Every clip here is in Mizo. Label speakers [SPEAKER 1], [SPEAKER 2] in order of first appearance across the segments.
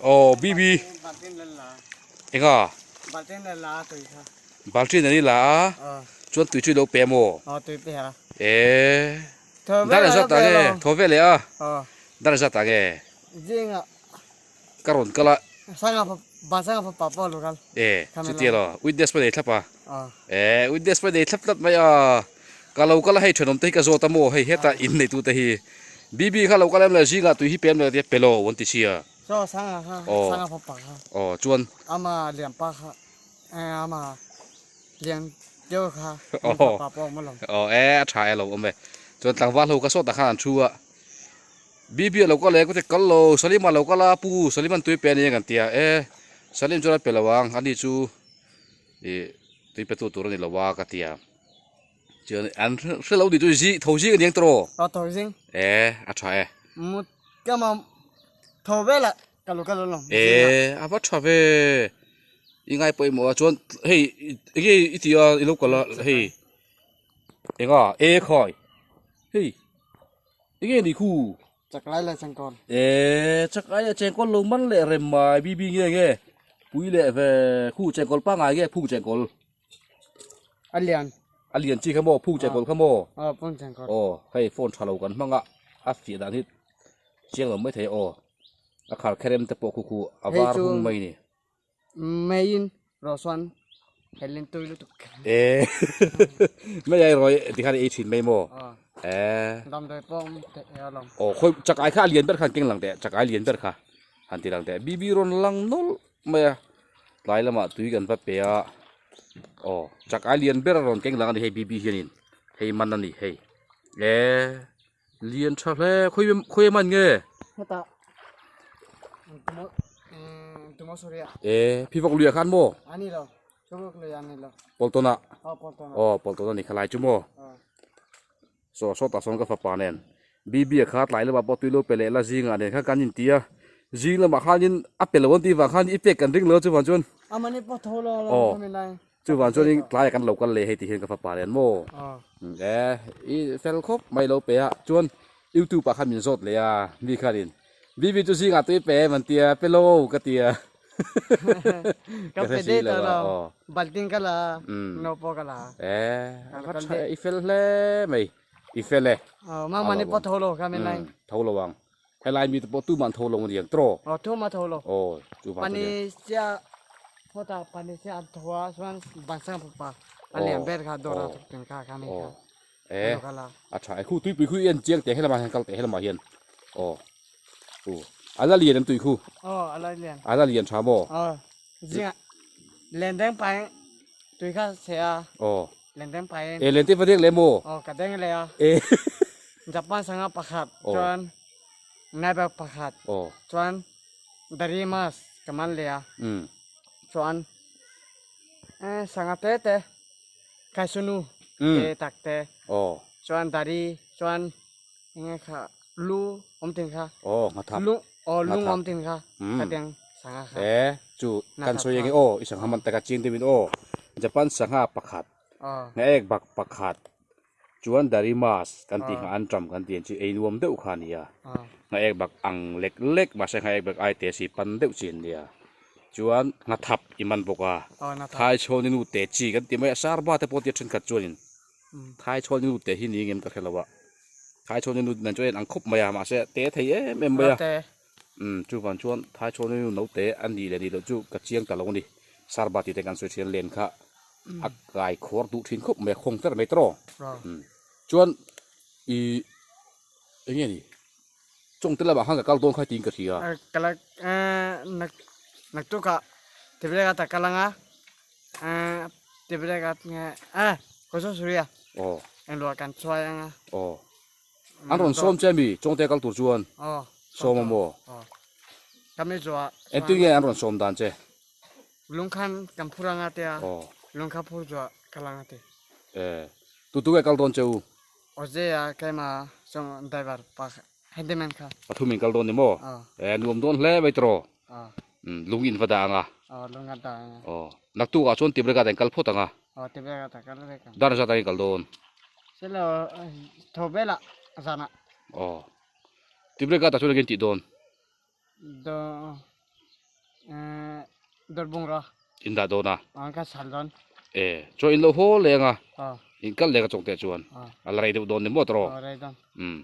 [SPEAKER 1] Aw BB enga baltin an i la a chuan tui chu i lo pe maw e dar zat ah nge thaw ve leh a dar zat ah nge ka rawn kal a e chutia law witness pawh nei thlap a e witness pawh nei thlap thlap mai a ka lo kal a hei thenawm te hi ka zawt a maw hei hetah in nei tu te hi BB kha lo kal em le zingah tui hi pe em le ka tia pe lo an ti sia.
[SPEAKER 2] Chaw sanga kha sanga fapa kha
[SPEAKER 1] aw chuan
[SPEAKER 2] ama lian pa kha ama lian deuh kha fapa pawh awm alawm
[SPEAKER 1] aw e a tha e lo awm e chuan tlangval ho ka sawtah khan an thu a Bibi a lo kal e ka ti kal lo Salima lo kal a pu Saliman tui pe a ni ang an ti a e Salim chuan a pe lo ang ani chu ih tui pe tu tur a ni lo a ka ti a chuan an hre lo ni chu zi tho zing a ni ang tawh
[SPEAKER 2] aw tho zing
[SPEAKER 1] e a tha e
[SPEAKER 2] mut ka mam tho vel ah ka lo kal alawm
[SPEAKER 1] e a va tha ve i ngai pawimawh a chuan hei enge i tih a i lo kal a hei enga e khai hei enge ni khu
[SPEAKER 2] chaklai leh chengkawl
[SPEAKER 1] e chaklai leh chengkawl lo man leh rem mai bibi nge nge pui leh ve khu chengkawl pangai nge phung chengkawl
[SPEAKER 2] A lian.
[SPEAKER 1] A lian chi kha maw phung chengkawl kha maw?
[SPEAKER 2] Aw phung chengkawl.
[SPEAKER 1] Aw hei phone tha lo kan hmang a a fiah dan hi chiang lo mai thei aw a khar kherem te pawh khu khu a var hung mai ni.
[SPEAKER 2] Meiin rawh chuan helin tui lutuk.
[SPEAKER 1] E mei ai rawi tikhan ei thin mai maw? E.
[SPEAKER 2] Damdawi pawh awm teh e alawm.
[SPEAKER 1] Aw khawi chakai kha a lian ber kha han keng lang teh chakai lian ber kha han ti lang teh BB rawn lang nawlh mai a. Tlai lamah tui kan va pe a aw chak ai lian ber a rawn keng lang a ni hei BB hianin hei man a ni hei e lian tha hle khawi khawi man nge
[SPEAKER 2] hetah
[SPEAKER 1] e phivawk luiah khan maw pawltawn ah aw pawltawn a ni khalai chu maw saw sawtah sawn ka fapa nen BB a kha tlai lamah pawh tui lo pe leh la zingah nen khan kan inti a zing lamah khanin a pe lo an tih vang khan i pek kan ring lo chuvang chuan aw chuvang chuanin tlaiah kan lo kal leh hei tih hian ka fapa nen maw e i fel khawp mai lo pe a chuan youtube ah khan min zawt leh a mi khanin BB chu zingah tui pe em an tia pe lo ka ti a.
[SPEAKER 2] Ka pe dei tawh lo baltin ka la no pawh ka la
[SPEAKER 1] e a va tha i fel hle mai i fel e
[SPEAKER 2] ma mani pawh tho lo kha min lai
[SPEAKER 1] tho lo ang helai mi te pawh tuman tho lo ani ang tro
[SPEAKER 2] aw tuma tho lo
[SPEAKER 1] aw chu vang
[SPEAKER 2] pani sia phota pani sia an tho a chuan bansang pa a lian ber kha dawr a thawk tin kha kha mi kha
[SPEAKER 1] e a tha e khu tuipui khu i en chiang teh helamah hian kal teh helamah hian aw u a la lian em tui khu
[SPEAKER 2] aw a la lian
[SPEAKER 1] a la lian tha maw
[SPEAKER 2] aw zia len deng pai tui kha se a
[SPEAKER 1] aw
[SPEAKER 2] len deng pai
[SPEAKER 1] e len te va deng le maw
[SPEAKER 2] aw ka deng le a
[SPEAKER 1] e
[SPEAKER 2] Japan sanga pakhat chuan naiba pakhat
[SPEAKER 1] aw
[SPEAKER 2] chuan darimas ka man le a chuan sanga te te kaisunu te tak te chuan dari chuan enge kha lu awm tin kha
[SPEAKER 1] aw nghathap
[SPEAKER 2] lu aw lung awm tin kha ka teng sangha kha
[SPEAKER 1] e chu kan sawi enge aw i sangha man taka chiang deuhin aw Japan sangha pakhat nghaek bak pakhat chuan darimas kan tih kha an ṭam kan tih ang chu ei nuam deuh kha a ni a nghaek bak ang lek lek mahse nghaek bak ai te si pan deuh chi an nia chuan nghathap i man bawk a thaichhawn i nu te chi kan ti mai a sarba te pawh tia thenkhat chuanin thaichhawn i nu te hi ni ngem ka hre lo a. Thai chhawn nu nen chuan an khawp mai a mahse te thei em em mai a umm chuvang chuan thai chhawn nu naute a nih leh nih loh chu ka chiang ta lo a ni sarba tih te kan sawi thin len kha a kai khawr duh thin khawp mai a khawng fer mai tawh umm chuan ih eng nge ni chawngte lamah khan ka kal dawn kha tiin ka hria. Aw. Aw. An rawn sawm che mi Chawngte kal tur chuan sawm a maw? Engtin nge an rawn sawm dan che? Aw. E tu tu nge kal dawn che u? Pathum in kal dawn ni maw? E nuam dawn hle mai tawh. Lung in va dah ang a. Aw. Naktuk ah chuan Tibrega in kal phawt ang a. Dar zat ah in kal dawn. Aw. Tibrega tah chuan engin tih dawn?
[SPEAKER 2] Dawr bungraw.
[SPEAKER 1] In dah dawn a.
[SPEAKER 2] Aw ka sal dawn.
[SPEAKER 1] E, chuan in lo haw leng a.
[SPEAKER 2] Aw.
[SPEAKER 1] In kal leng a chawng teh chuan.
[SPEAKER 2] Aw.
[SPEAKER 1] A la rei deuh dawn ni maw tawh.
[SPEAKER 2] Aw rei dawn.
[SPEAKER 1] Umm.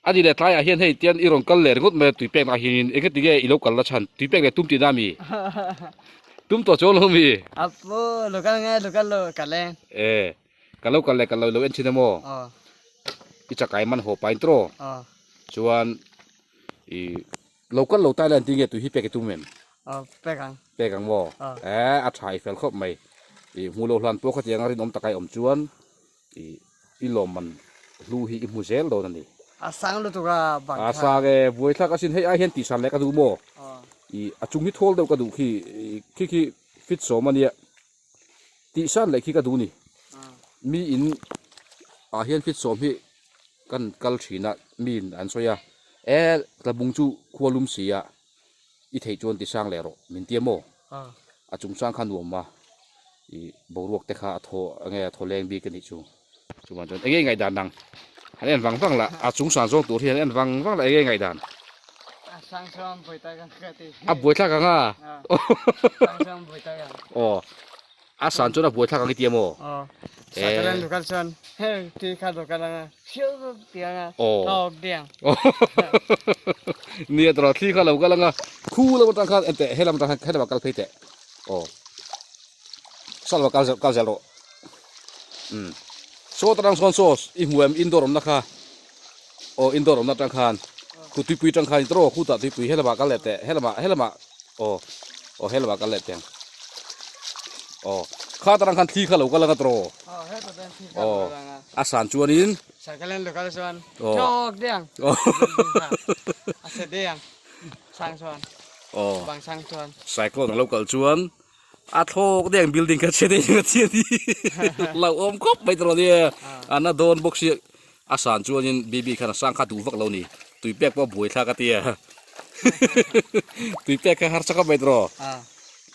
[SPEAKER 1] A ni leh tlaiah hian hei tian i rawn kal leh ringawt mai a tui pekna ah hianin eng enge i lo kal la chhan tui pek leh tum tihna a mi? Tum tawh chuang lo mi?
[SPEAKER 2] A pu lo kal nge lo kal lo ka leng.
[SPEAKER 1] E, ka lo kal leh kal lo i lo en thin a maw?
[SPEAKER 2] Aw.
[SPEAKER 1] I chakai man haw pain tawh.
[SPEAKER 2] Aw.
[SPEAKER 1] Chuan i Lo kal lo Thailand ti nge tui hi pek i tum em?
[SPEAKER 2] Aw pek ang.
[SPEAKER 1] Pek ang maw?
[SPEAKER 2] Aw.
[SPEAKER 1] Eh a tha i fel khawp mai. I hmu lo hlan pawh khatiang a rinawm taka i awm chuan i i lawmman hlu hi i hmu zel dawn a ni.
[SPEAKER 2] A sang lutuk a bang
[SPEAKER 1] kha. A sang e, buaithlak asin hei ai hian tihsan leh ka duh maw?
[SPEAKER 2] Aw.
[SPEAKER 1] I a chung hi thawl deuh ka duh khi khi khi fit sawm a nia. Tihsan leh khi ka duh ni. Mi in ah hian fit sawm hi kan kal thin a, mi in an sawi a, e tlabung chu khua lum si a, i theih chuan ti sang leh rawh min ti a maw? A chung sang kha nuam a, i boruak te kha a thaw enge a thaw leng bik a nih chu. Chuvang chuan enge ngaihdan dang han en vang vang lah, a chung san zawng tur hi han en vang vang lah enge ngaihdan.
[SPEAKER 2] A sang chuan buai tak ang ka ti.
[SPEAKER 1] A buai thlak ang a.
[SPEAKER 2] Sang chuan buai tak ang.
[SPEAKER 1] Aw. A san chuan a buai thlak ang i ti a maw?
[SPEAKER 2] Aw. Sakalan local chuan hei ti kha local anga phiu ti anga.
[SPEAKER 1] Aw.
[SPEAKER 2] Thawk diang.
[SPEAKER 1] Nia tawrh thli kha local anga khu lam atang khan enteh he lam atang khan he lamah kal phei teh. Aw. Salva kal zel kal zel rawh. Umm. Saw atang sawn saw i hmu em indoor awmna kha. Aw indoor awmna atang khan khu tuipui atang khan tawrh khu tah tuipui helamah kal leh teh helamah helamah aw aw helamah kal leh teh ang. Aw kha atang khan thli kha lo kal anga tawrh. Aw a san chuanin.
[SPEAKER 2] Sakalen lo kal chuan thawk deuh ang. A se deuh ang sang chuan.
[SPEAKER 1] Aw.
[SPEAKER 2] Bang sang chuan.
[SPEAKER 1] Cyclone a lo kal chuan. A thlawk deuh ang building kha chhe deuh a chian hi hlauhawm khawp mai tawh ania a na dawn bawk sia a san chuanin bibi khan a sang kha duh vak lo ni tui pek pawh a buai thlak a tia tui pek kha harsa khawp mai tawh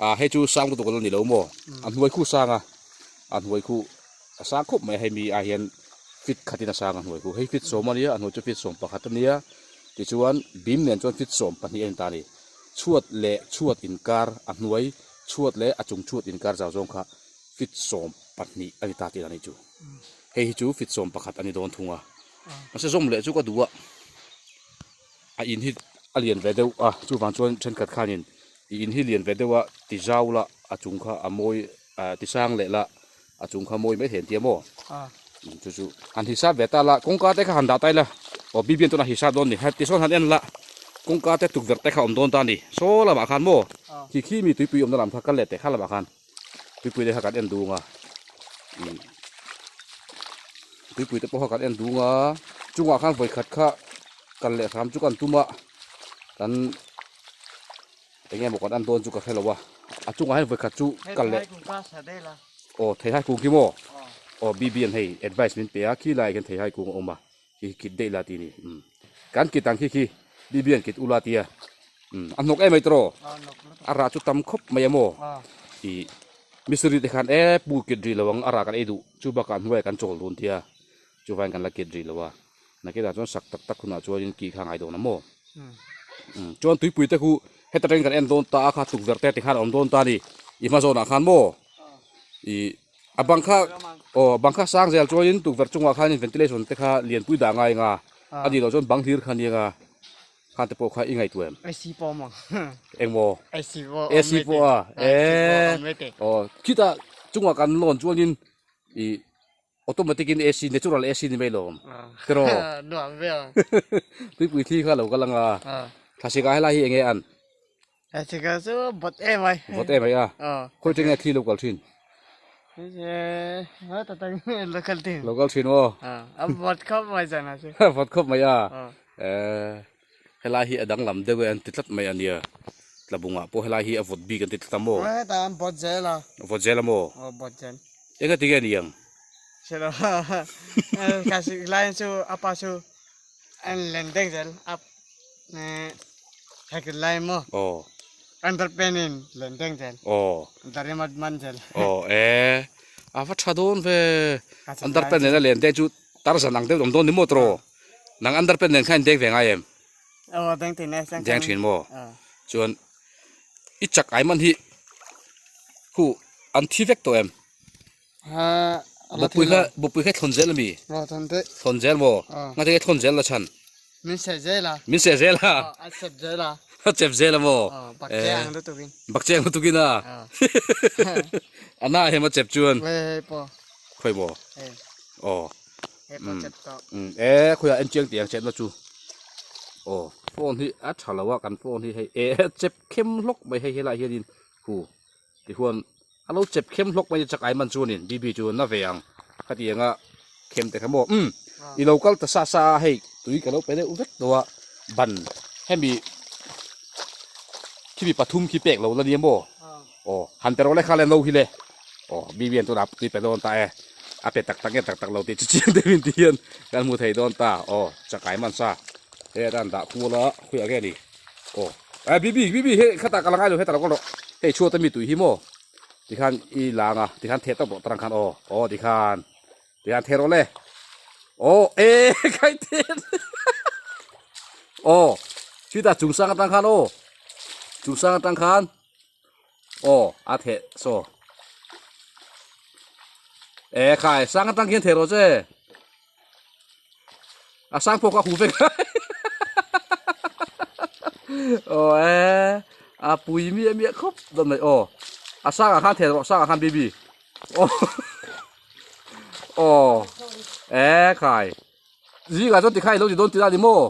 [SPEAKER 1] a hei chu sang lutuk a la ni lo maw a hnuai khu sang a a hnuai khu a sang khawp mai hei mi ah hian fit khatin a sang a hnuai khu hei fit sawm a nia a hnuai chu fit 11 a nia tichuan bim nen chuan fit 12 a ni ta a ni. Chhuat leh chhuat inkar a hnuai chhuat leh a chung chhuat inkar zau zawng kha fit 12 a ni ta tih a nih chu. Hei hi chu fit 11 a ni dawn thung a. Mahse zawm leh chu ka duh a, a in hi a lian ve deuh a chuvang chuan thenkhat khanin i in hi lian ve deuh a ti zau la a chung kha a mawi ti sang leh la a chung kha mawi mai thei an ti a maw? Chu chu han hisap ve ta la kawngka te kha han dah ta ila aw bibian chuan a hisap dawn a ni tichuan han en la kawngka te tukverh te kha awm dawn ta a ni saw lamah khan maw khi khi mi tuipui awmna lam kha kal leh teh kha lamah khan tuipui te kha kan en dung a tuipui te pawh kha kan en dung a chungah khan vawikhat kha kal leh hram chu kan tum a kan. Enge maw kan an dawn chu ka hre lo a, a chungah hian vawikhat chu kal leh aw theihai kung khi maw aw BB an hei advice min pe a khi laiah hian theihai kung a awm a khi khi kit daih la tih a ni umm kan kit ang khi khi BB an kit ula tia umm a hnawk em mai tawh a rah chu tam khawp mai a maw ih mistiri te khan e pu kit rih lo ang a rah kan ei duh chu bakah hnuaiah kan chawl dun tia chuvain kan la kit rih lo a. Naketah chuan sak tak tak hunah chuanin ki kha a ngai dawn a maw? Umm chuan tuipui te khu heta tangin kan en dawn ta a kha tukverh te tikhan a awm dawn ta a ni i hma zawnah khan maw? Ih a bang kha aw bang kha sang zel chuanin tukverh chungah khanin ventilation te kha lianpui dah ngai anga a nih loh chuan bang hlir kha nia khan te pawh kha i ngaihtuah em?
[SPEAKER 2] AC pawh a awm ang.
[SPEAKER 1] Eng maw?
[SPEAKER 2] AC pawh a awm
[SPEAKER 1] AC pawh a e aw khitah chungah kan lawn chuanin ih Automatic in AC natural AC ni mai lo tiraw
[SPEAKER 2] nuam ve ang
[SPEAKER 1] tuipui thli kha lo kal anga thlasik ah helai hi enge an
[SPEAKER 2] thlasik ah chu vawt em ai
[SPEAKER 1] vawt em ai a khawi tenge thli lo kal thin
[SPEAKER 2] lo kal thin
[SPEAKER 1] lo kal thin aw
[SPEAKER 2] a vawt khawp mai zan ah chu
[SPEAKER 1] vawt khawp mai a helai hi a danglam deuh e an ti tlat mai ania tlabungah pawh helai hi a vawt bik an ti tlat a maw
[SPEAKER 2] hetah an vawt zel a
[SPEAKER 1] vawt zel a maw
[SPEAKER 2] aw vawt zel
[SPEAKER 1] Enga ti nge ni ang?
[SPEAKER 2] Hre lo. Ka sik lai chu a pa chu an len dek zel a hek lai maw.
[SPEAKER 1] Aw.
[SPEAKER 2] Underpant in len dek zel.
[SPEAKER 1] Aw.
[SPEAKER 2] Darimat man zel.
[SPEAKER 1] Aw e. A va tha dawn ve. Underpant nen a len dek chu tarzan ang deuh awm dawn ni maw tawh. Nang underpant nen khan in dek ve ngai em?
[SPEAKER 2] Aw deng thin e.
[SPEAKER 1] Deng thin maw? Chuan i chak ai man hi. Khu an thi vek tawh em? Bawpui kha bawpui kha thlawn zel ami? Thlawn zel maw? Ngate nge thlawn zel la chhan?
[SPEAKER 2] Min seh zel a.
[SPEAKER 1] Min seh zel a.
[SPEAKER 2] A chep zel a.
[SPEAKER 1] A chep zel a maw?
[SPEAKER 2] Bakche ang lutukin.
[SPEAKER 1] Bakche ang lutukin a. A na hem a chep chuan.
[SPEAKER 2] Hei pawh.
[SPEAKER 1] Khawi maw?
[SPEAKER 2] Hei.
[SPEAKER 1] Aw.
[SPEAKER 2] Hei pawh chep tawh.
[SPEAKER 1] E khawiah en chiang tih ang chetna chu. Aw phone hi a tha lo a kan phone hi hei e chep khem hlawk mai hei helaiah hianin hu tihuan a lo chep khem hlawk mai chak ai man chuanin BB chu na ve ang khatianga khem te kha maw umm i lo kal ta sa sa a hei tui ka lo pe deuh vek tawh a ban hemi khimi pathum khi pek lo la nia maw aw han pe rawh le kha le no hi le aw BB an tunah tui pe dawn ta e a pe tak tak nge tak tak lo tih chu chiang deuh in ti hian kan hmu thei dawn ta aw chakai man sa he atan dah kual a khawiah nge ni. Aw eh BB BB hei khatah ka la ngai lo hetah lo kal rawh hei chhuat ami tui hi maw tikhan i lang a tikhan theh tawp rawh tarang khan aw aw tikhan tikhan theh rawh le aw eh kai theh aw chutah chung sang atang khan aw chung sang atang khan aw a theh saw eh khai sang atang khian theh rawh che. A sang pawh kha hu vek aw e a pui miah miah khawp dawn mai aw a sang ah khan thel rawh sang ah khan baby aw aw e khai zingah chuan tikha ilo ti dawn tih a ni maw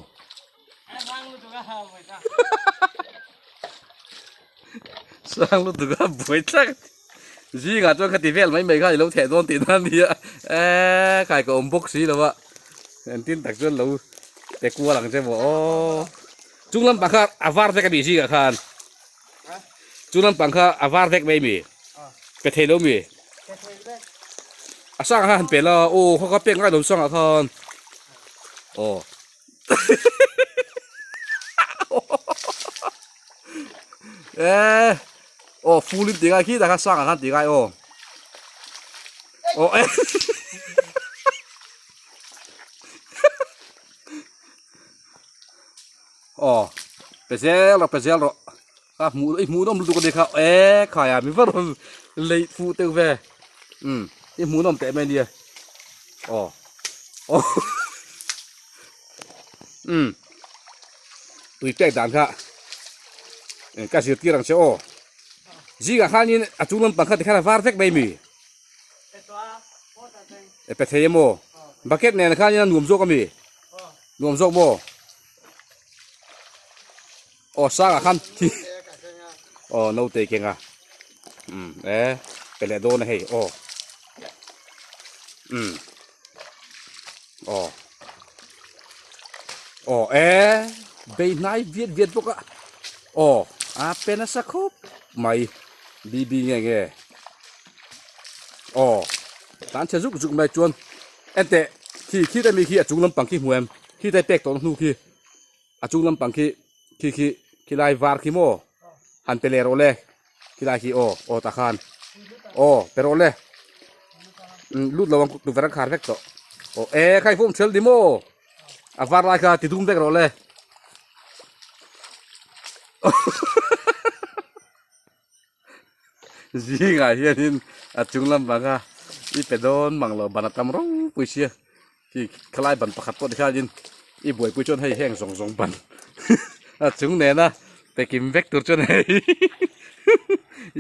[SPEAKER 1] sang lutuk a buai thlak zingah chuan khati vel mai mai kha ilo theh dawn tih na ania eee khai ka awm bawk si lo a engtin tak chuan lo pe kual ang che maw aw chung lampang kha a var vek a mi zingah khan chung lampang kha a var vek mai mi pe thei lo mi a sangah khan han pe la aw khaw kha pek ngai lo sangah khan aw. Eh, oh full in tingai khi ta kha sang khan tingai oh. Oh eh. Oh, pe zel ro pe zel ro. Ka hmu i hmu nom lutuk ani kha e khai a mi var lei fu teu ve. Um, i hmu nom teh mai nia. Oh. Oh. Um. Tui pek dan kha. Ka zirtir ang che aw. Zingah khanin a chung lampang kha tikhan a var vek mai mi. E pe thei emaw. Bucket nen khanin a nuam zawk ami. Nuam zawk maw. Aw sangah khan thi aw naute keng a um e pe leh dawn a hei aw um aw aw e bei hnai viat viat bawk a aw a pe nasa khawp mai BB nge nge aw tan chhe zuk zuk mai chuan enteh khi khi te mi khi a chung lampang khi hmu em khi te pek tawh na hnu khi. A chung lampang khi khi khi khilai var khi maw han pe leh rawh le khilai khi aw aw tah khan aw pe rawh le umm lut lo ang tukverh an khar vek tawh aw e khai fawm ṭhel ni maw a var lai kha ti dum vek rawh le. Zingah hianin a chung lampanga i pe dawn mang lo ban a tam ropui sia khi khalai ban pakhat pawh tikhanin i buaipui chuan hei heng zawng zawng ban a chung nena pe kim vek tur chuan hei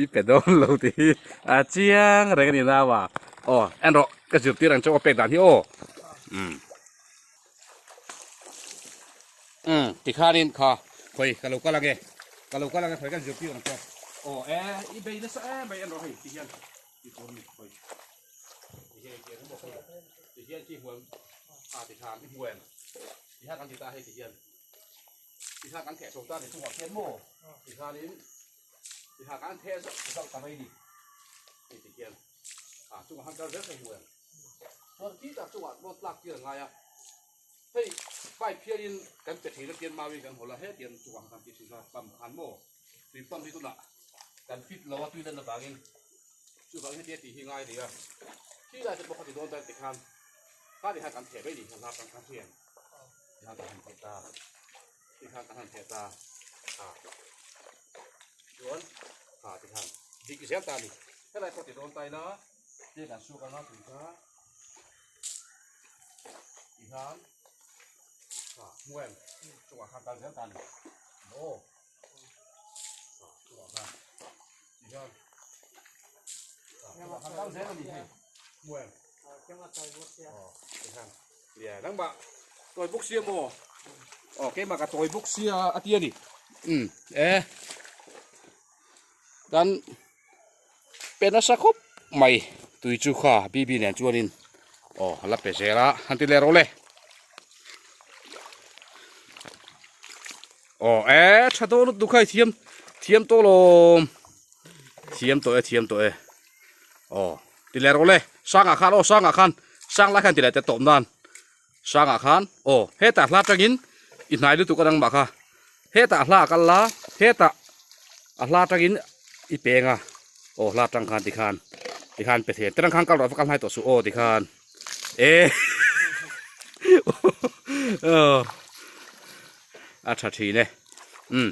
[SPEAKER 1] i pe dawn lo tih hi a chiang reng a ni nau a aw en rawh ka zirtir ang chauh a pek dan hi aw umm umm tikhanin kha khawi ka lo kal ange ka lo kal ange khawi ka zirtir ang chauh aw e i bei nasa em mai en rawh hei tihian ti tur a ni khawi. Tihian khi ang bawk hei tihian khi hmuam a ti khan i hmuam tihian kan ti ta hei tihian tihian kan theh chho ta ni chungah khian maw tikhanin tihian kan theh zauh zauh ta mai ni hei tihian a chungah khan kal zel ka hmuam chuan khi tak chungah pawh tlak tir a ngai a hei pipe hianin kan pe thin a tian mawi kan hawl a hetiang chungah khan ti thin kha pump khan maw tui pump hi tunah kan fit lo a tui lan avangin Chuvang hetia tih hi ngai nia. Khi lai te pawh kha ti dawn tan tikhan kha ti khan kan theh mai ni khan hlap kan hian tikhan kan han theh ta tikhan kan han theh ta a chuan kha tikhan dik zel ta ni. Helai pawh ti dawn ta ila te kan suak anga tui kha ti khan ha hmu em chungah khan kal zel ta a ni aw ha chungah khan ti khan ha chungah khan kal zel a ni hei hmu em aw ti khan nia nangmah tawi bawk sia maw aw keimah ka tawi bawk sia a ti a ni um e. Kan pe nasa khawp mai tui chu kha BB nen chuanin aw la pe zel a han ti leh rawh le aw e tha dawn lutuk kha i thiam thiam tawh lawm thiam tawh e thiam tawh e aw ti leh rawh le sangah khan aw sangah khan sang lai khan ti leh te tawp nan sangah khan aw hetah hla tangin i hnai lutuk a nangmah kha hetah hla a kal la hetah a hla tangin i peng a aw hla tang khan tikhan tikhan pe thei terang khan kal rawh va kal hnai tawh suh aw tikhan e a tha thin e um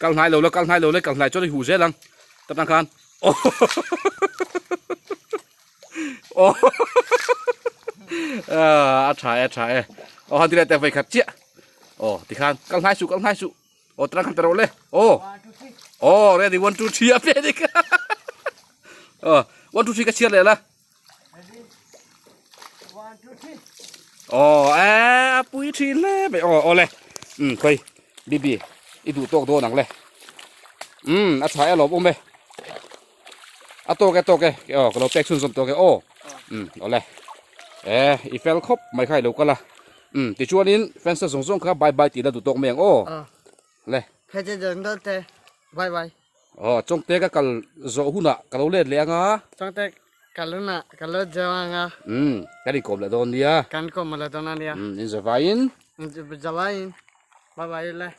[SPEAKER 1] kal hnai lo la kal hnai lo la kal hnai chuan i huh zel ang terang khan aw aw a tha e a tha e aw han ti leh teh vawi khat chiah aw tikhan kal hnai suh kal hnai suh aw tara khan pe rawh le aw aw ready 1 2 3 a pe ni kha aw 1 2 3 ka chhiar leh la aw e a pui thin hle mai aw aw le um khawi bibi i duh tawk dawn ang le um a tha e a lawm awm e A tawk e tawk e aw ka lo pek chhunzawm tawk e aw um awle e i fel khawp mai kha i lo kal a um tichuanin fans te zawng zawng kha bye bye tih la duh tawk mai ang aw le
[SPEAKER 2] Phete zawng zawng te bye bye
[SPEAKER 1] aw chawngte ka kal zawh hunah ka lo let leh anga
[SPEAKER 2] chawngte kal hunah ka lo zawh anga
[SPEAKER 1] um kan inkawm leh dawn nia
[SPEAKER 2] kan kawm leh dawn ania
[SPEAKER 1] um inzavaiin
[SPEAKER 2] inzavaiin bye bye le.